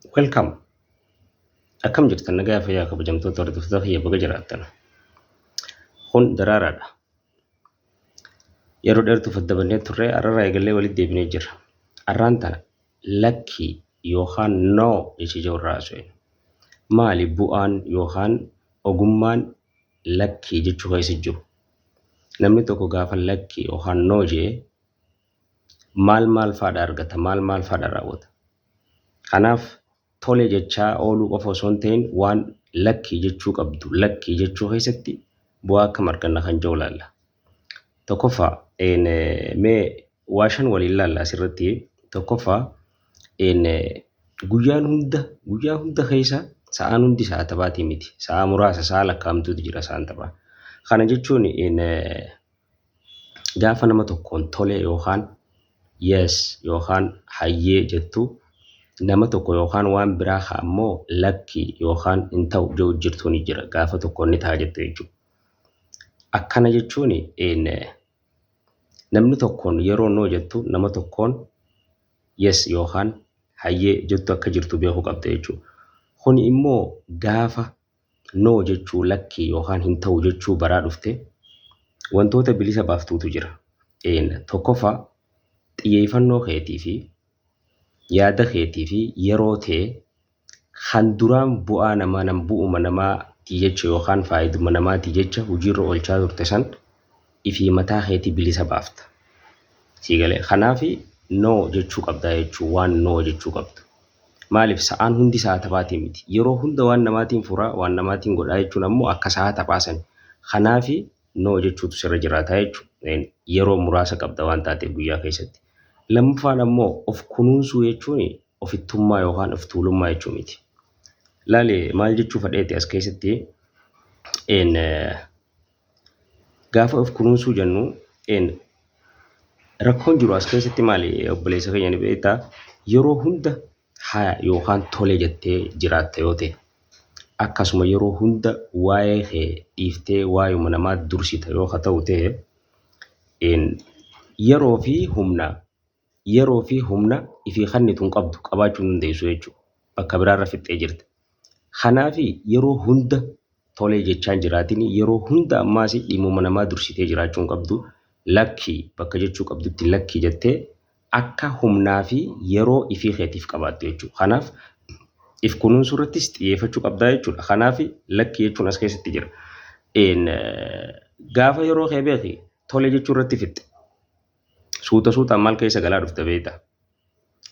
Welcome. Akkam jirtan nagaa fayyaa kabajamtoota hordoftoota kiyya baga jiraattan. Kun daraaraadha. Yeroo dheertuuf adda bannee turre arrarraa eegallee walitti deebinee jirra. Arraan tana lakkii yookaan no jecha jiru irraa haasofna. Maali bu'aan yookaan ogummaan lakkii jechuu keessa jiru? Namni tokko gaafa lakkii yookaan no jee maal maal faadha argata? Maal maal faadha raawwata? Kanaaf tole jechaa ooluu qofa osoo hin ta'in waan lakkii jechuu qabdu lakkii jechuu keessatti bu'aa akkam arganna kan jedhu ilaalla. Tokkoffaa mee waa shan waliin ilaalla asirratti. Tokkoffaa guyyaan hunda guyyaa hunda keessa sa'aan hundi sa'a taphaatii miti. Sa'a muraasa sa'a lakkaa'amtuutu jira sa'aan taphaa. Kana jechuun gaafa nama tokkoon tole yookaan yes yookaan hayyee jettu nama tokko yookaan waan biraa haa ammoo lakki yookaan hin ta'u jedhu jirtu ni jira gaafa tokko ni ta'a jettu jechuudha. Akkana jechuun namni tokkoon yeroo no jettu nama tokkoon yes yookaan hayyee jettu akka jirtu beekuu qabda jechuudha. Kuni immoo gaafa no jechuu lakkii yookaan hin ta'u jechuu baraa dhufte wantoota bilisa baaftuutu jira. Tokkoffaa xiyyeeffannoo keetii fi yaada keetii fi yeroo tee kan duraan bu'aa namaa nam bu'uma namaatii jecha yookaan faayiduma namaatii jecha hojiirra oolchaa turte san ifii mataa keetii bilisa baafta. Sii galee kanaaf no jechuu qabdaa jechuu waan no jechuu qabdu. Maaliif sa'aan hundi sa'a taphaatii miti. Yeroo hunda waan namaatiin furaa waan namaatiin godhaa jechuun ammoo akka sa'a taphaa sani. Kanaaf no jechuutu sirra jiraata jechuudha. Yeroo muraasa qabda waan taateef guyyaa keessatti. Lammaffaan ammoo of kunuunsuu jechuun ofittummaa yookaan of tuulummaa jechuu miti. Laali maal jechuu fadheeti as keessatti gaafa of kunuunsuu jennu rakkoon jiru as keessatti maali obboleessa keenya ni beektaa yeroo hunda haya yookaan tole jettee jiraatta yoo ta'e akkasuma yeroo hunda waa'ee kee dhiiftee waa'uma namaa dursita yoo ka ta'u ta'e yeroo fi humna yeroo fi humna ifii kennitu hin qabdu qabaachuu hin dandeessu jechuudha. Bakka biraarra fixxee jirta. Kanaaf yeroo hunda tolee jechaan jiraatin yeroo hunda ammaas dhimmuma namaa dursitee jiraachuu hin qabdu. Lakkii bakka jechuu qabdutti lakkii jettee akka humnaa fi yeroo ifii keetiif qabaattu jechuudha. Kanaaf if kunuunsuu irrattis xiyyeeffachuu qabdaa jechuudha. Kanaaf lakkii jechuun as keessatti jira. Gaafa yeroo kee beeki tole jechuu irratti fixxe. Suuta suutaan maal keessa galaa dhufta beektaa?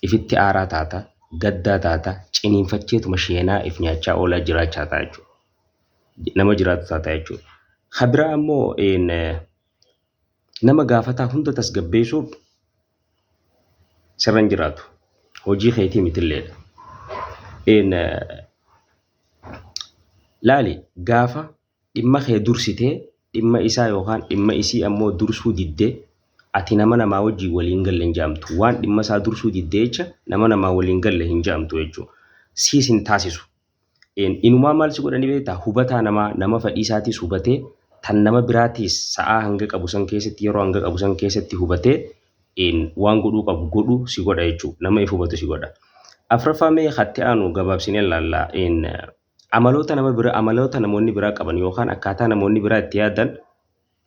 Ifitti aaraa taata, gaddaa taata, ciniinfacheetuma sheenaa if nyaachaa oolaa jiraachaa ta'a jechuudha. Nama jiraatu taata jechuudha. Ka biraa ammoo nama gaafataa hunda tasgabbeessuuf sirra hin jiraatu. Hojii keetii mitilleedha. Laali gaafa dhimma kee dursitee dhimma isaa yookaan dhimma isii ammoo dursuu diddee ati nama namaa wajjin waliin galle hin jedhamtu. Waan dhimma isaa dursuu diddee jecha nama namaa waliin galle hin jedhamtu jechuudha. Siis hin taasisu. Inumaa maal si godhanii beektaa? Hubataa namaa nama fedhii isaatiis hubatee tan nama biraatiis sa'aa hanga qabu san keessatti yeroo hanga qabu san keessatti hubatee waan godhuu qabu godhu si godha jechuudha. Nama if hubatu si godha. Afraffaa mee hatti aanu gabaabsinee ilaalla. Amaloota nama bira amaloota namoonni biraa qaban yookaan akkaataa namoonni biraa itti yaadan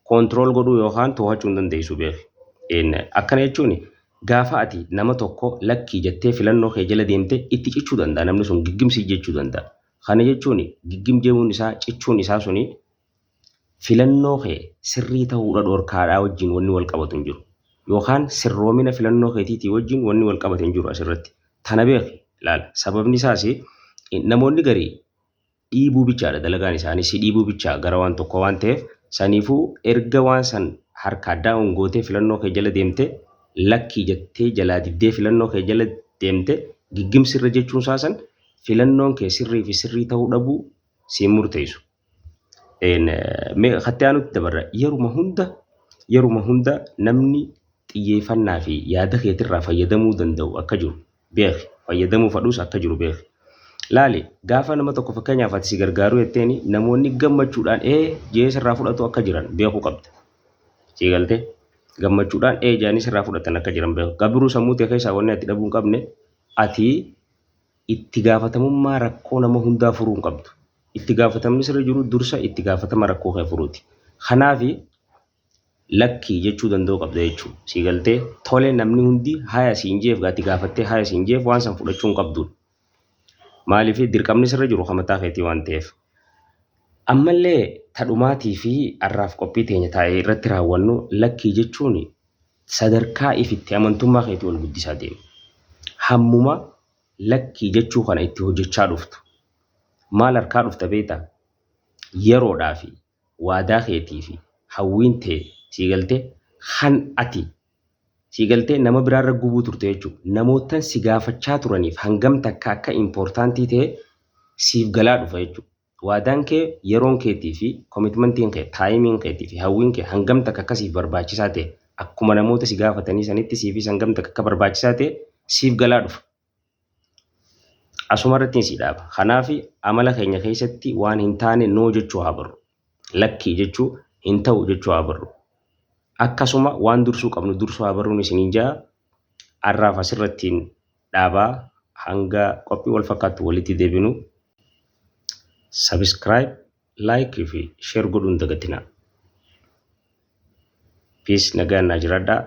control godhuu yookaan to'achuu hin dandeessu beeki. Akkana jechuun gaafa ati nama tokko lakkii jettee filannoo kee jala deemte itti cichuu danda'a namni sun giggimsii jechuu danda'a. Kana jechuun giggim jechuun isaa cichuun isaa suni filannoo kee sirrii ta'uudha dhorkaadhaa wajjin wanni wal qabatu hin jiru. Yookaan sirroomina filannoo keetiitii wajjin wanni wal qabatu hin jiru asirratti. Tana beeki laala. Sababni isaas namoonni garii dhiibuu bichaadha dalagaan isaanii si dhiibuu bichaa gara waan tokko waan ta'eef saniifuu erga waan san harkaa down gootee filannoo kee jala deemte lakkii jettee jalaa diddee filannoo kee jala deemte giggimsirra jechuun isaa san filannoon kee sirrii fi sirrii ta'uu dhabuu siin murteessu. Mee hatti aanutti dabarra yeruma hunda namni xiyyeeffannaa fi yaada keetirraa fayyadamuu danda'u akka jiru beeki. Fayyadamuu fadhus akka jiru beeki. Laali gaafa nama tokko fakkeenyaaf ati si gargaaruu jetteeni namoonni gammachuudhaan ee jee sirraa fudhatu akka jiran beekuu qabda. Sii galtee gammachuudhaan ee jedhanii sirraa fudhatan akka jiran beeku. Gabiruu sammuu ta'e keessaa wanni ati dhabuu hin qabne ati Itti gaafatamummaa rakkoo nama hundaa furuu hin qabdu. Itti gaafatamni sirra jiru dursa itti gaafatama rakkoo kee furuuti. Kanaafi lakkii jechuu danda'uu qabda jechuudha. Sii galtee tole namni hundi haya siin jeef ati gaafattee haya siin jeef waan san fudhachuu hin qabduudha. Maaliif dirqamni sirra jiru kan mataa keetii waan ta'eef. Ammallee ta dhumaatii fi har'aaf qophii teenya taa'ee irratti raawwannu lakkii jechuun sadarkaa ifitti amantummaa keetii ol guddisaa deema. Hammuma lakkii jechuu kana itti hojjechaa dhuftu. Maal harkaa dhufta beektaa? Yeroodhaa fi waadaa keetii fi hawwiin tee sii galtee kan ati sii galtee nama biraarra gubuu turte jechuudha. Namootan si gaafachaa turaniif hangam takka akka important ta'e siif galaa dhufa jechuudha. Waadaan kee yeroon keetii fi commitmentiin kee timeiin keetii fi hawwiin kee hangam takka akka siif barbaachisaa ta'e akkuma namoota si gaafatanii sanitti siifis hangam takka akka barbaachisaa ta'e siif galaa dhufa. Asuma irratti si dhaaba. Kanaaf amala keenya keessatti waan hin taane no jechuu haa barru. Lakkii jechuu hin ta'u jechuu haa barru. Akkasuma waan dursuu qabnu dursuu haa barruun isiniin jaa har'aaf asirrattiin dhaabaa hanga qophii wal fakkaattu walitti deebinu subscribe, like fi share godhuun dagatinaa. Peace, nagaan naa jiraadhaa.